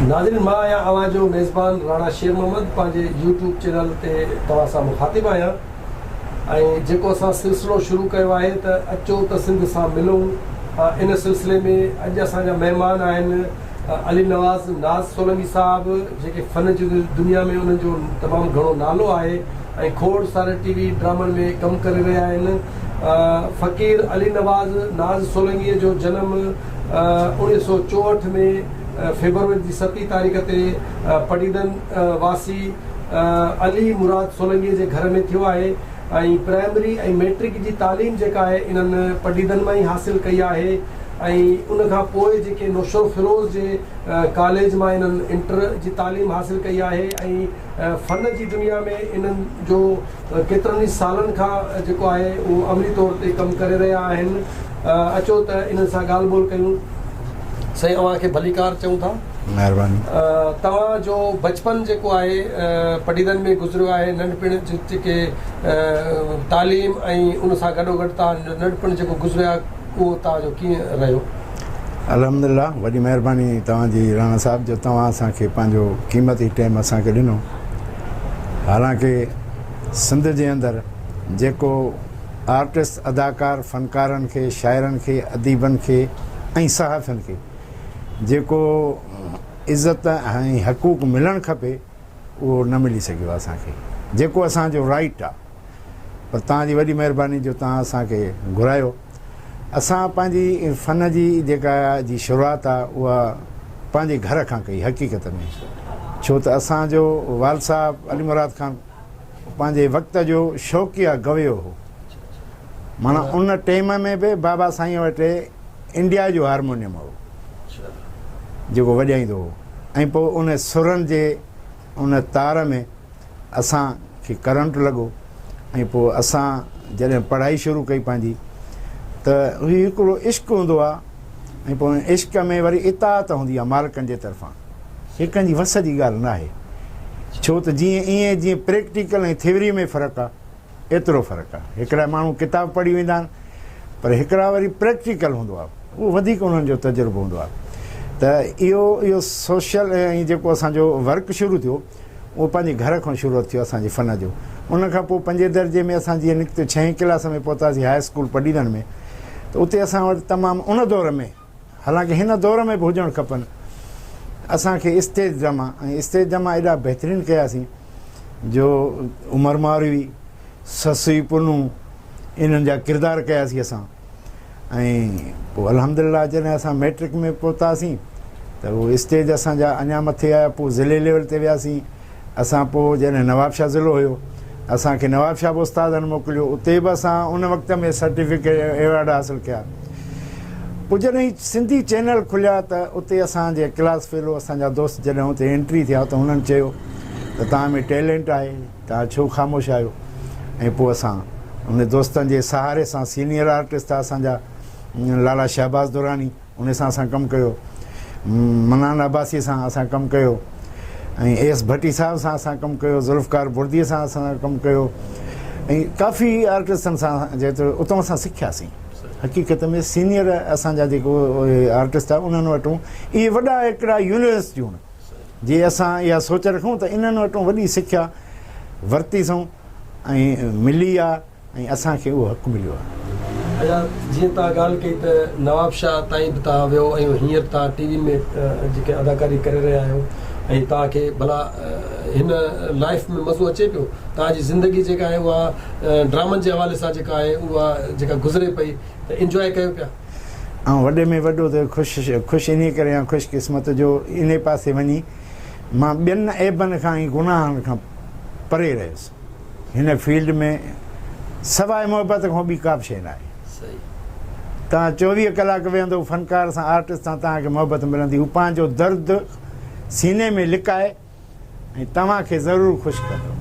ناظرين مان آهيان اوهان جو ميزبان راڻا شير محمد پنهنجي يوٽيوب چينل تي توهان سان مخاطب آهيان ۽ جيڪو اسان سلسلو شروع ڪيو آهي ته اچو ته سنڌ سان ملون ان سلسلي ۾ اڄ اسان جا مهمان آهن علي نواز ناز سولنگي صاحب جيڪي فن جي دنيا ۾ انهن جو تمام گهڻو نالو آهي ۽ کوڙ ساري ٽي وي ڊرامن ۾ ڪم ڪري رهيا آهن فقير علي نواز ناز سولنگي جو جنم 1964 ۾ فيبروري جي ستين تاريخ تي پڊيدن واسي علي مراد سولنگي جي گهر ۾ ٿيو آهي ۽ پرائمري ۽ ميٽرڪ جي تعليم جيڪا آهي انهن پڊيدن مان ئي حاصل ڪئي آهي ۽ ان کان پوء جيڪي نوشهروفيروز جي ڪاليج مان انهن انٽر جي تعليم حاصل ڪئي آهي ۽ فن جي دنيا ۾ انهن جو ڪيترن ئي سالن کان جيڪو آهي اهو عملي طور تي ڪم ڪري رهيا آهن اچو ته انهن سان ڳالهه ٻولهه ڪيون سائين اوهان کي ڀليڪار چئون ٿا. مهرباني. توهان جو بچپن جيڪو آهي پڊيدن ۾ گذريو آهي ننڍپڻ جي جيڪي تعليم ۽ ان سان گڏو گڏ توهان جو ننڍپڻ جيڪو گذريو آهي اهو توهان جو ڪيئن رهيو؟ الحمدلله وڏي مهرباني توهان جي راڻا صاحب جو توهان اسان کي پنهنجو قيمتي ٽيم اسان کي ڏنو حالانڪه سنڌ جي اندر جيڪو آرٽسٽ اداڪار فنڪارن کي شاعرن کي اديبن کي ۽ صحافين کي جيڪو عزت ۽ حقوق ملڻ کپي اهو نه ملي سگهيو آهي اسان کي جيڪو اسان جو رائيٽ آهي پر توهان جي وڏي مهرباني جو توهان اسان کي گهرايو. اسان پنهنجي فن جي جيڪا جي شروعات آ اها پنهنجي گهر کان ڪئي حقيقت ۾ ڇو ته اسان جو والد صاحب علي مراد خان پنهنجي وقت جو شوقيه گويو هو معنيٰ ان ٽيم ۾ به بابا سائين وٽ انڊيا جو هارمونيم هو جيڪو وڄائيندو هو ۽ پوء ان سرن جي ان تار ۾ اسان کي ڪرنٽ لڳو ۽ پوء اسان جڏهن پڙهائي شروع ڪئي پنهنجي ته هي هڪڙو عشق هوندو آهي ۽ پوء ان عشق ۾ وري اطاعت هوندي آهي مالڪن جي طرفان هي ڪنهن جي وس جي ڳالهه ناهي ڇو ته جيئن ائين جيئن پريڪٽيڪل ۽ ٿيوري ۾ فرق آهي ايترو فرق آهي. هڪڙا ماڻهو ڪتاب پڙهي ويندا آهن پر هڪڙا وري پريڪٽيڪل هوندو آهي اهو وڌيڪ انهن جو تجربو هوندو آهي ته اهو اهو سوشل ۽ جيڪو اسان جو ورڪ شروع ٿيو اهو پنهنجي گهر کان شروع ٿيو اسان جي فن جو ان کان پوء پنجين درجي ۾ اسان جيئن نڪتو ڇهين ڪلاس ۾ پهتاسين هاء اسڪول پڊيدن ۾ ته اتي اسان وٽ تمام ان دور ۾ حالانڪه هن دور ۾ به هجڻ کپن. اسان کي اسٽيج ڊراما ۽ اسٽيج ڊراما ايڏا بهترين ڪياسين جو عمر ماروي، سسئي پنهون انهن جا ڪردار ڪياسين اسان ۽ پوء الحمدلله جڏهن اسان ميٽرڪ ۾ پهتاسين ته اهو اسٽيج اسان جا اڃا مٿي آيا پوء ضلعي ليول تي وياسين اسان پوء جڏهن نوابشاهه ضلعو هيو اسان کي نوابشاهه به استادن موڪليو اتي به اسان ان وقت ۾ سرٽيفڪيٽ ايوارڊ حاصل ڪيا پوء جڏهن سنڌي چينل کليا ته اتي اسان جي ڪلاس فيلو اسان جا دوست جڏهن اتي انٽري ٿيا ته انهن چيو ته توهان ۾ ٽيلنٽ آهي توهان ڇو خاموش آهيو ۽ پوء اسان ان دوستن جي سهاري سان سينيئر آرٽسٽ اسان جا لالا شهباز دراني ان سان اسان ڪم ڪيو، منان عباسي سان اسان ڪم ڪيو ۽ ايس ڀٽي صاحب سان اسان ڪم ڪيو، ذوالفقار بردي سان اسان ڪم ڪيو ۽ ڪافي آرٽسٽن سان جيترو اتان اسان سکياسين. حقيقت ۾ سينيئر اسان جا جيڪو آرٽسٽ آهن انهن وٽون اهي وڏا هڪڙا يونيورسٽيون جي اسان اها سوچ رکون ته انهن وٽون وڏي سکيا ورتي سون ۽ ملي آ. ۽ اسان کي اهو حق مليو آهي. اڃا جيئن توهان ڳالهه ڪئي ته نوابشاهه تائين به توهان ويو ۽ هينئر توهان ٽي وي ۾ جيڪي اداڪاري ڪري رهيا آهيو ۽ توهان کي ڀلا هن لائف ۾ مزو اچي پيو توهان جي زندگي جيڪا آهي اها ڊرامن جي حوالي سان جيڪا آهي اها جيڪا گذري پئي ته انجواء ڪيو پيا. آئون وڏي ۾ وڏو ته خوش خوش انهي ڪري آهيان خوش قسمت جو انهي پاسي وڃي مان ٻين عيبن کان ۽ گناهن کان پري رهيس. هن فيلڊ ۾ سواء محبت کان ٻي ڪا به شيء ناهي. توهان 24 ڪلاڪ ويهندو فنڪار سان آرٽسٽ سان توهان کي محبت ملندي هو پنهنجو درد سيني ۾ لڪائي ۽ توهان کي ضرور خوش ڪندو.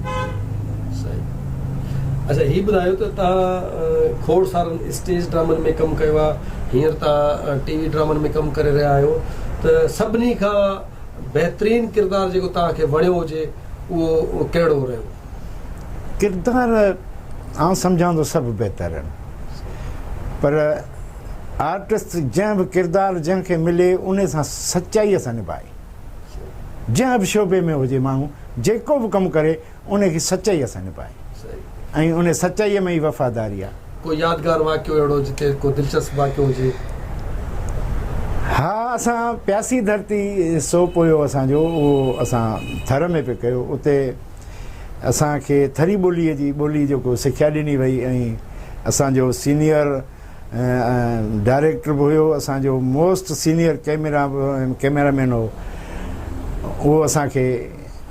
صحيح اڇا هي ٻڌايو ته توهان کوڙ سارن اسٽيج ڊرامن ۾ ڪم ڪيو آهي هينئر توهان ٽي وي ڊرامن ۾ ڪم ڪري رهيا آهيو ته سڀني کان بهترين ڪردار جيڪو توهان کي وڻيو هجي اهو ڪهڙو رهيو؟ ڪردار آئون سمجهان ٿو سڀ بهتر آهن پر آرٽسٽ جنهن به ڪردار جنهن کي ملي ان سان سچائي سان نڀائي. جنهن به شعبي ۾ هجي ماڻهو جيڪو به ڪم ڪري ان کي سچائيء سان نڀائي ۽ ان سچائيء ۾ ئي وفاداري آهي. ڪو يادگار واقعو اهڙو جتي ڪو دلچسپ واقعو هجي؟ ها اسان پياسي ڌرتي سوپ هيو اسان جو اهو اسان ٿر ۾ پئي ڪيو اتي اسان کي ٿري ٻوليء جي ٻولي جيڪو سکيا ڏني وئي ۽ اسان جو سينيئر ڊائريڪٽر به هيو اسان جو most senior camera camera man هو اهو اسان کي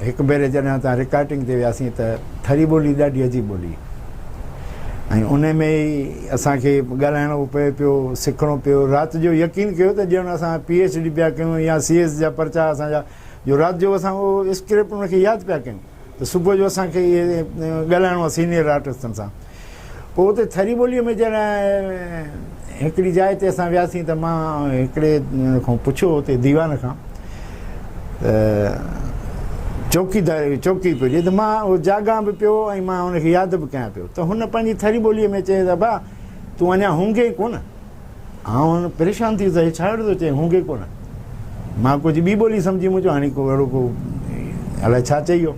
هڪ ڀيري جڏهن اتان رڪارڊنگ تي وياسين ته ٿري ٻولي ڏاڍي عجيب ٻولي ۽ ان ۾ ئي اسان کي ڳالهائڻو پئي پيو سکڻو پيو رات جو يقين ڪيو ته ڄڻ اسان پي ايڇ ڊي پيا ڪيون يا سي ايس جا پرچا اسان جا جو رات جو اسان اهو اسڪرپٽ ان کي ياد پيا ڪيون ته صبح جو اسان کي اهي ڳالهائڻو آهي سينيئر آرٽسٽن سان. پوء اتي ٿري ٻوليء ۾ جڏهن هڪڙي جاء تي اسان وياسين ته مان هڪڙي کان پڇيو اتي ديوان کان ته چوڪيدار چوڪي پيو ڏي ته مان اهو جاڳان به پيو ۽ مان ان کي ياد به ڪيان پيو ته هن پنهنجي ٿري ٻوليء ۾ چيس ابا تون اڃا هونگين ڪونه؟ آئون پريشان ٿي ويس ته هي ڇا اهڙو ٿو چئي هونگي ڪونه. مان ڪجهه ٻي ٻولي سمجهي مون چيو هاڻي ڪو اهڙو ڪو الائي ڇا چئي ويو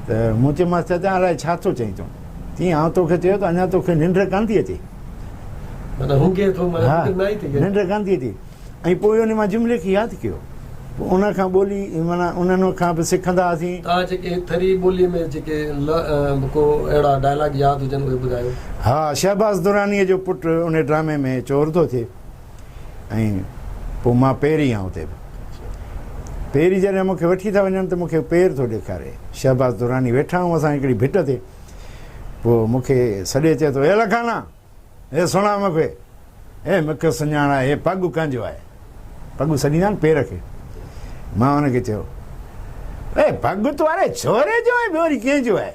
ته مون چيومانس چاچا الائي ڇا ٿو چئين تون. چيائين آئون توکي چيو ته اڃا توکي ننڊ ڪانه ٿي اچي. معنيٰ هونگي ٿو معنيٰ ننڊ نه آئي ٿي. ننڊ ڪانه ٿي اچي ۽ پوء ان مان جملي کي ياد ڪيو. پوء ان کان ٻولي معنيٰ انهن کان به سکندا هئاسين. توهان جيڪي ٿري ٻوليء ۾ جيڪي ڪو اهڙا ڊائلاگ ياد هجن اهي ٻڌايو. ها شهباز درانيء جو پٽ ان ڊرامي ۾ چور ٿو ٿئي ۽ پوء مان پير ئي آهيان اتي به. پير جڏهن مون کي وٺي ٿا وڃن ته مون کي پير ٿو ڏيکاري. شهباز دراني ويٺا آهيون اسان هڪڙي ڀٽ تي. پوء مون کي سڏي چئي ٿو اي لکانا! اي سڻا مون کي، اي مون کي سڃاڻ آهي، هي پڳ ڪنهن جو آهي؟ پڳ سڏيندا آهن پير کي. مان هن کي چيو، اي پڳ تو واري ڇوري جو آهي، ٻيو وري ڪنهن جو آهي؟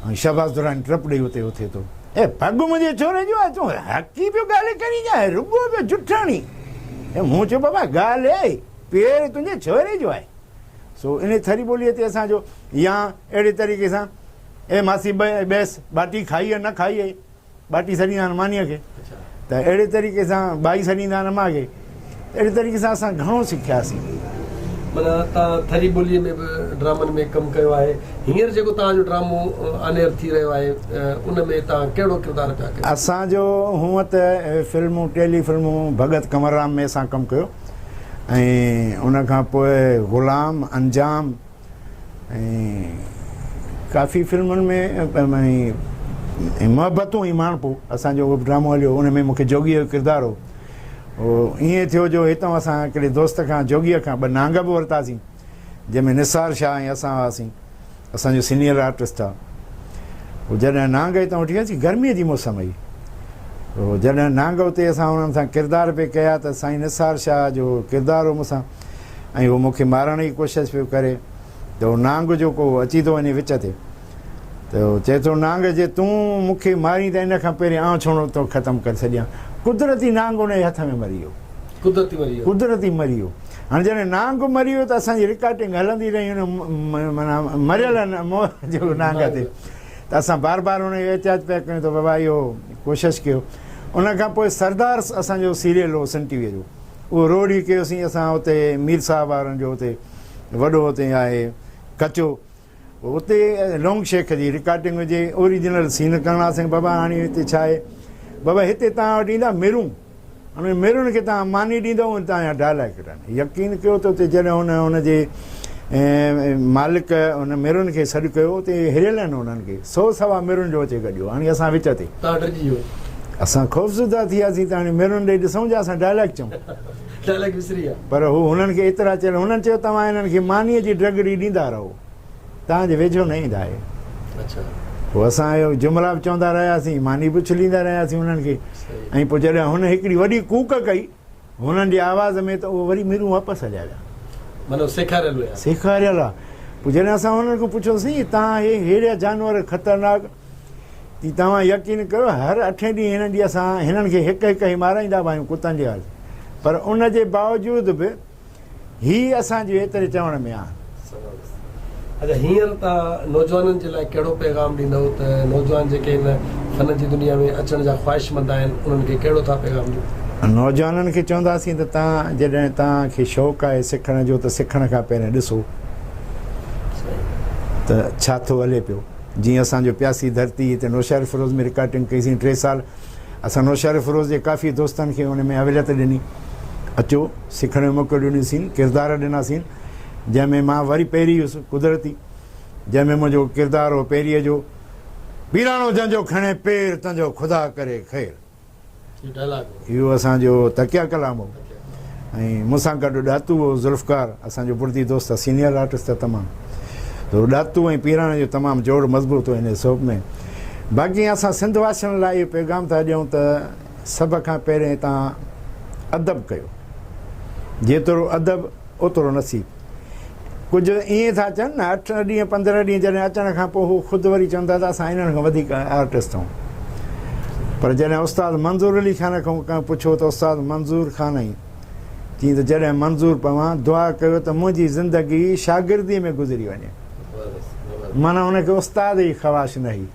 ۽ شهباز دراني ٽپ ڏئي اتي اٿي ٿو، اي پڳ منهنجي ڇوري جو آهي، تون حقي پيو ڳالهه ڪرين يا رڳو پيو جٺ هڻين؟ مون چيو، بابا ڳالهه اي پير تنهنجي ڇوري جو آهي. سو انهي ٿري ٻوليء تي اسان جو يا اهڙي طريقي سان اي ماسي بيس ٻاٽي کائي يا نه کائي ٻاٽي سڏيندا آهن مانيء کي ته اهڙي طريقي سان ٻائي سڏيندا آهن امان کي ته اهڙي طريقي سان اسان گهڻو سکياسين. معنيٰ توهان ٿري ٻوليء ۾ به ڊرامن ۾ ڪم ڪيو آهي. هينئر جيڪو توهان جو ڊرامو آن ايئر ٿي رهيو آهي ان ۾ توهان ڪهڙو ڪردار پيا ڪيو؟ اسان جو هونء ته فلمون ٽيلي فلمون ڀڳت ڪنور رام ۾ اسان ڪم ڪيو ۽ ان کان پوء غلام، انجام، ۽ ڪافي فلمن ۾ ۽ محبتون ۽ ماڻهپو اسان جو اهو به ڊرامو هليو ان ۾ مونکي جوڳيء جو ڪردار هو اهو ائين ٿيو جو هتان اسان هڪڙي دوست کان جوڳيء کان ٻه نانگ به ورتاسين جنهن ۾ نثار شاهه ۽ اسان هئاسين اسان جو سينيئر آرٽسٽ آ پوء جڏهن نانگ هتان وٺي وياسين گرميء جي موسم هئي پوء جڏهن نانگ اتي اسان انهن سان ڪردار پئي ڪيا ته سائين نثار شاهه جو ڪردار هو مون سان ۽ هو مون کي مارڻ جي ڪوشش پيو ڪري ته هو نانگ جو ڪو اچي ٿو وڃي وچ تي ته هو چئي ٿو نانگ جي تون مون کي مارين ته ان کان پهرين آئون ڇو نه توکي ختم ڪري ڇڏيان. قدرتي نانگ ان جي هٿ ۾ مري ويو. قدرتي مري ويو. قدرتي مري ويو. هاڻي جڏهن نانگ مري ويو ته اسان جي رڪارڊنگ هلندي رهي ان معنيٰ مريل جيڪو نانگ تي ته اسان بار بار ان جو احتياط پيا ڪيون ته بابا اهو ڪوشش ڪيو. ان کان پوء سردار اسان جو سيريل هو سن ٽي وي جو. اهو روهڙي ڪيوسين اسان اتي مير صاحب وارن جو اتي وڏو اتي آهي ڪچو اتي لونگ شيخ جي رڪارڊنگ هجي اوريجنل سين ڪرڻا سين بابا هاڻي هتي ڇا آهي بابا هتي توهان وٽ ايندا ميرون هاڻي ميرن کي توهان ماني ڏيندو ۽ توهان جا ڊائلاگ ڪڍن يقين ڪيو ته اتي جڏهن هن هن جي مالڪ ان ميرن کي سڏ ڪيو اتي هريل آهن انهن کي سو سوا ميرن جو اچي گڏيو هاڻي اسان وچ تي توهان ڊڄي ويو. اسان خوفزده ٿي وياسين ته هاڻي ميرن ڏي ڏسون جا اسان ڊائلاگ چئون. ڊائلاگ وسري ويا. پر هو هنن کي ايترا چيل هنن چيو توهان هنن کي مانيء جي ڊرگڙي ڏيندا رهو توهان جي ويجهو نه ايندا اهي. اڇا. پوء اسان اهو جملا به چوندا رهياسين ماني به اڇليندا رهياسين هنن کي ۽ پوء جڏهن هن هڪڙي وڏي ڪوڪ ڪئي هنن جي آواز ۾ ته اهو وري ميرون واپس هليا ويا. معنيٰ سيکاريل هيا. سيکاريل هئا. پوء جڏهن اسان هنن کان پڇيو سائين توهان هي ههڙا جانور خطرناڪ جي توهان يقين ڪيو هر اٺين ڏينهن هنن جي اسان هنن کي هڪ هڪ هي مارائيندا به آهيون ڪتن جي حال پر ان جي باوجود به هي اسان جي ايتري چوڻ ۾ آهن. زبردست. اچا هينئر توهان نوجوانن جي لاء ڪهڙو پيغام ڏيندؤ ته نوجوان جيڪي هن فن جي دنيا ۾ اچڻ جا خواهشمند آهن انهن کي ڪهڙو ٿا پيغام ڏيو؟ نوجوانن کي چونداسين ته توهان جڏهن توهان کي شوق آهي سکڻ جو ته سکڻ کان پهرين ڏسو ته ڇا ٿو هلي پيو. جيئن اسان جو پياسي ڌرتي هتي نوشهروفيروز ۾ رڪارڊنگ ڪئي سين 3 سال اسان نوشهروفيروز جي ڪافي دوستن کي ان ۾ اوليت ڏني اچو سکڻ جو موقعو ڏنوسين ڪردار ڏناسين جنهن ۾ مان وري پهرين هيس قدرتي جنهن ۾ منهنجو ڪردار هو پيريء جو پيراڻو جنهن جو کڻي پير تنهن جو خدا ڪري خير. اهو اسان جو تڪيه ڪلام هو ۽ مون سان گڏ ڏاتو هو ذوالفقار اسان جو بردي دوست آهي سينيئر آرٽسٽ آهي تمام تو ڏاتو ۽ پيراڻي جو تمام جوڙ مضبوط هو ان سوپ ۾ باقي اسان سنڌ واسين لاء اهو پيغام ٿا ڏيون ته سڀ کان پهرين تان ادب ڪيو جيترو ادب اوترو نصيب. ڪجهه ائين ٿا چون نه اٺ ڏينهن 15 ڏينهن جڏهن اچڻ کان پوء هو خود وري چون ٿا ته اسان انهن کان وڌيڪ آرٽسٽ آهيون پر جڏهن استاد منظور علي خان کان ڪنهن پڇيو ته استاد منظور خان ائين چيائين ته جڏهن منظور پوان دعا ڪيو ته منهنجي زندگي شاگردي ۾ گذري وڃي معنيٰ ان کي استاد جي خواهش نه هئي.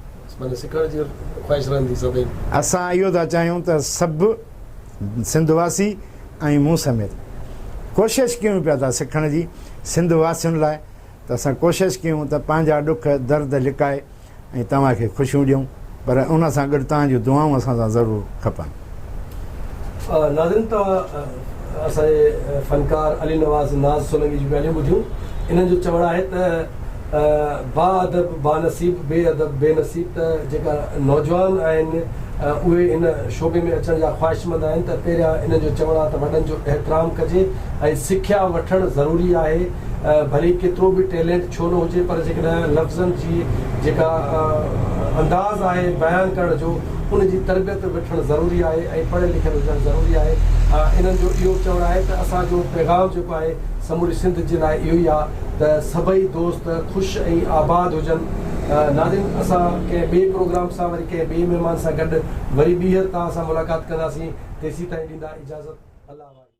اسان اهو ٿا چاهيون ته سڀ سنڌ واسي ۽ مون سميت ڪوشش ڪيون پيا ٿا سکڻ جي سنڌ واسين لاء ته اسان ڪوشش ڪيون ته پنهنجا ڏک درد لڪائي ۽ توهان کي خوشيون ڏيون پر ان سان گڏ توهان جون دعائون اسان سان ضرور کپن. ناظرين توهان اسان جي فنڪار علي نواز ناز سولنگي جون ڳالهيون ٻڌيون انهن جو چوڻ آهي ته با ادب با نصيب بي ادب بي نصيب ته جيڪا نوجوان آهن اهي ان شعبي ۾ اچڻ جا خواهشمند آهن ته پهريان انهن جو چوڻ آهي ته وڏن جو احترام ڪجي ۽ سکيا وٺڻ ضروري آهي ڀلي ڪيترو به ٽيلينٽ ڇو نه هجي پر جيڪڏهن لفظن جي جيڪا انداز آهي بيان ڪرڻ جو ان جي تربيت وٺڻ ضروري آهي ۽ پڙهيل لکيل هجڻ ضروري آهي انهن جو اهو چوڻ آهي ته اسان جو پيغام جيڪو آهي سموري سنڌ جي لاء اهو ئي آهي ته سڀئي دوست خوش ۽ آباد هجن. ناظرين اسان ڪنهن ٻئي پروگرام سان وري ڪنهن ٻئي مهمان سان گڏ وري ٻيهر توهان سان ملاقات ڪنداسين تيسيتائين ڏيندا اجازت الله واهي.